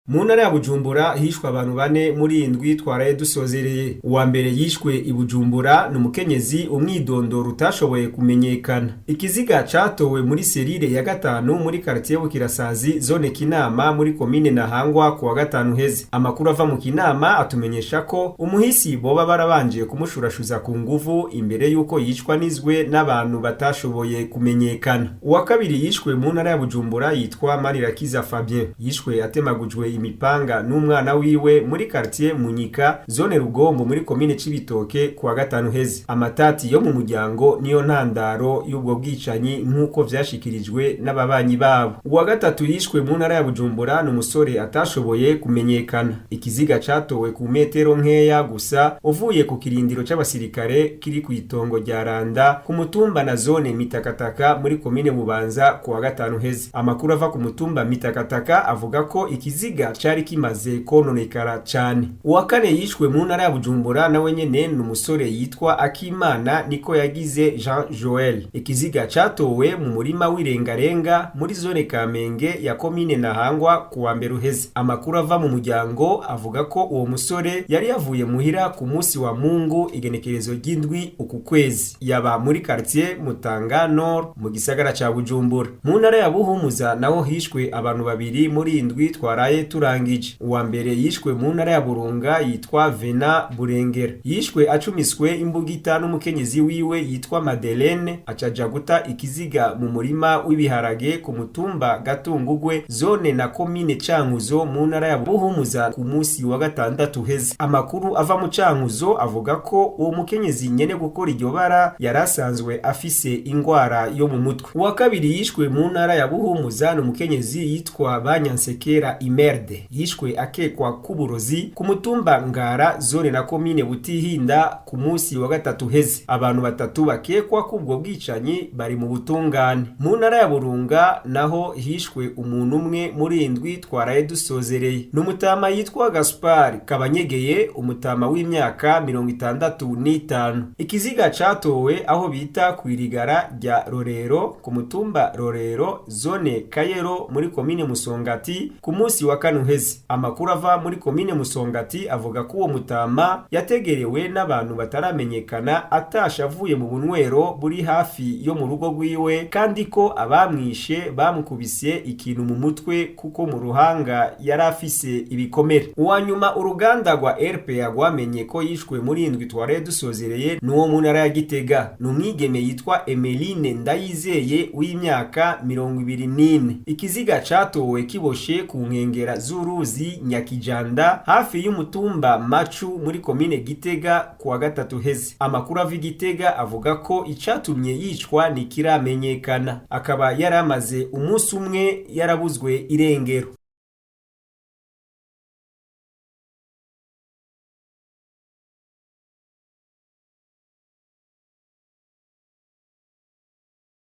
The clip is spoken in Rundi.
Mu ntara ya Bujumbura hishwe abantu bane muri indwi twaraye dusozereye. Uwa mbere yishwe i Bujumbura ni umukenyezi umwidondoro utashoboye kumenyekana. Ikiziga catowe muri serire ya gatanu muri quartier Bukirasazi, zone Kinama, muri komine Ntahangwa ku wa gatanu heze. Amakuru ava mu Kinama atumenyesha ko umuhisi boba barabanje kumushurashuza ku nguvu imbere yuko yicwa nizwe n'abantu batashoboye kumenyekana. Uwa kabiri yishwe mu ntara ya Bujumbura yitwa Manirakiza Fabien. Yishwe atemagujwe imipanga n'umwana wiwe muri quartier Munyika, zone Rugombo, muri komine Cibitoke ku wa gatanu heze. Amatati yo mu muryango niyo ntandaro y'ubwo bwicanyi, nk'uko vyashikirijwe n'ababanyi babo. Uwa gatatu yishwe mu ntara ya Bujumbura ni umusore atashoboye kumenyekana. Ikiziga catowe ku metero nkeya gusa uvuye ku kirindiro c'abasirikare kiri ku itongo rya Randa, ku mutumba na zone Mitakataka, muri komine Bubanza ku wa gatanu heze. Amakuru ava ku mutumba Mitakataka avuga ko ikiziga cari kimaze kononekara cane. Uwa kane yishwe mu ntara ya Bujumbura nawe nyene ni umusore yitwa Akimana niko yagize Jean Joel. Ikiziga catowe mu murima w'irengarenga muri zone Kamenge ya komine Ntahangwa ku wa mbere uheze. Amakuru ava mu muryango avuga ko uwo musore yari yavuye muhira ku munsi wa Mungu, igenekerezo ry'indwi uku kwezi. Yaba muri quartier Mutanga Nord mu gisagara ca Bujumbura. Mu ntara ya Buhumuza naho hishwe abantu babiri muri indwi twaraye turangije. Uwa mbere yishwe mu ntara ya Burunga yitwa Vena Burengera. Yishwe acumiswe imbugita n'umukenyezi wiwe yitwa Madeleine, acaja guta ikiziga mu murima w'ibiharage ku mutumba Gatungugwe, zone na komine Cankuzo, mu ntara ya Buhumuza ku munsi wa gatandatu heze. Amakuru ava mu Cankuzo avuga ko uwo mukenyezi nyene gukora iryo bara yari asanzwe afise ingwara yo mu mutwe. Uwa kabiri yishwe mu ntara ya Buhumuza ni umukenyezi yitwa Banyansekera Imerde. Yishwe akekwa k'uburozi ku mutumba Ngara, zone na komine Butihinda, ku munsi wa gatatu heze. Abantu batatu bakekwa k'ubwo bwicanyi bari mu butungane. Mu ntara ya Burunga naho hishwe umuntu umwe muri indwi twaraye dusozereye. Ni umutama yitwa Gaspar Kabanyegeye, umutama w'imyaka 65. Ikiziga catowe aho bita kwirigara rya Rorero, ku mutumba Rorero, zone Kayero, muri komine Musongati ku munsi wa kane uheze. Amakuru ava muri komine Musongati avuga ko uwo mutama yategerewe n'abantu bataramenyekana atashe avuye mu bunywero buri hafi yo mu rugo rwiwe, kandi ko abamwishe bamukubise ikintu mu mutwe kuko mu ruhanga yari afise ibikomere. Uwa nyuma uruganda rwa RPA rwamenye ko yishwe muri indwi twaraye dusozereye ni uwo mu ntara ya Gitega. Ni umwigeme yitwa Emeline Ndayizeye w'imyaka 24. Ikiziga catowe kiboshe ku nkengera z'uruzi Nyakijanda hafi y'umutumba Macu muri komine Gitega ku wa gatatu heze. Amakuru ava i Gitega avuga ko icatumye yicwa ntikiramenyekana. Akaba yari amaze umunsi umwe yarabuzwe irengero.